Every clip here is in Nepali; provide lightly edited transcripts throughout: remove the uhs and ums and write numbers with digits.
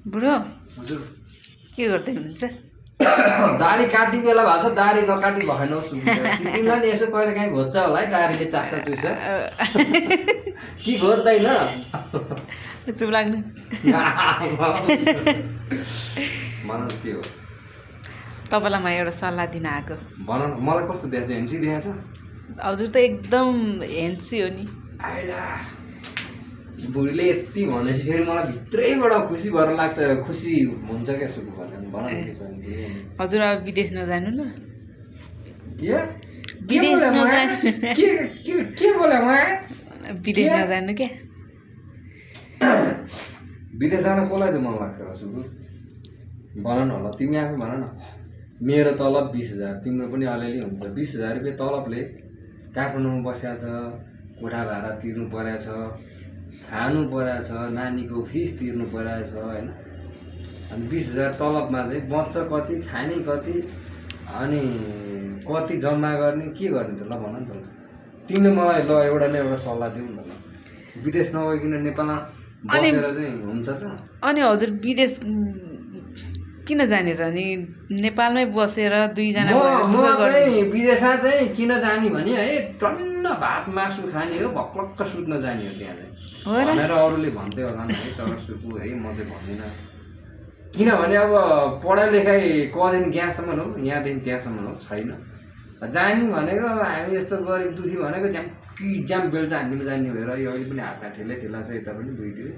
बुढो हजुर के गर्दै हुनुहुन्छ? दारी काटी बेला भएको छ दारी नकाटी भएन तिमीलाई नि यसो कहिले काहीँ घोज्छ होला है दारीले चाख्छ चुइछ कि घोज्दैन चुप लाग्नु। भन न के हो तपाईँलाई म एउटा सल्लाह दिन आएको। भन न मलाई कस्तो देखाएको छ हेन्सी देखाएको छ हजुर त एकदम हेन्सी हो नि। आइला बुढीले यति भनेपछि फेरि मलाई भित्रैबाट खुसी भएर लाग्छ खुसी हुन्छ क्या सुरु भने भन न के छ नि हजुर अब विदेश नजानु ल। के विदेश नजानु। के बोले म विदेश नजानु क्या। विदेश जान कसलाई चाहिँ मन लाग्छ र सुरु भन न ल तिमी आफै भन न। मेरो तलब 20,000 तिम्रो पनि अलिअलि हुन्छ 20,000 रुपियाँ तलबले काठमाडौँमा बसेको छ कोठा भाडा तिर्नु परेको छ खानु परेको छ नानीको फिस तिर्नु परेको छ होइन अनि 20,000 तलबमा चाहिँ बच्च कति खाने कति अनि कति जम्मा गर्ने के गर्ने त ल भन नि त ल तिमीले मलाई ल एउटा न एउटा सल्लाह दिउ न ल विदेश नगइकन नेपालमा बसेर चाहिँ हुन्छ त। अनि हजुर विदेश किन जाने र नि नेपालमै बसेर दुईजना भएर दुःख गर्ने। विदेशमा चाहिँ किन जाने भने है टन्न भात मासु खाने हो भक्लक्क सुत्न जाने हो त्यहाँ चाहिँ भनेर अरूले भन्दै होला नि है तर सुकु है म चाहिँ भन्दिनँ किनभने अब पढाइ लेखाइ कदेखि त्यहाँसम्म हो यहाँदेखि त्यहाँसम्म हो छैन जाने भनेको अब हामी जस्तो गरिब दुखी भनेको ज्याम बेल्चा हान्नेमा जाने भएर यो अहिले पनि हातमा ठेला छ यता पनि दुईतिर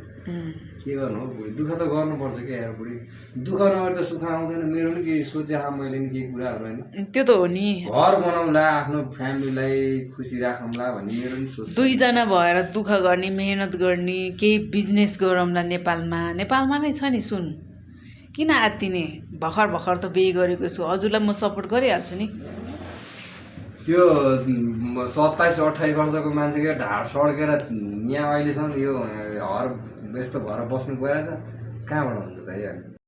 के गर्नु हो बुढी दुःख त गर्नुपर्छ क्या यार बुढी दुःख नगरे त सुख आउँदैन मेरो पनि केही सोचे मैले नि केही कुराहरू होइन त्यो त हो नि घर बनाउँला आफ्नो फ्यामिलीलाई खुसी राखौँला भन्ने मेरो पनि सोच दुईजना भएर दुःख गर्ने मेहनत गर्ने केही बिजनेस गरौँला नेपालमा नै छ नि सुन किन आत्तिने भर्खर त बिहे गरेको छु हजुरलाई म सपोर्ट गरिहाल्छु नि। त्यो 27-28 वर्षको मान्छेको ढाड सड्केर यहाँ अहिलेसम्म यो हर व्यस्त भएर बस्नु परिरहेछ कहाँबाट हुन्छ त यार।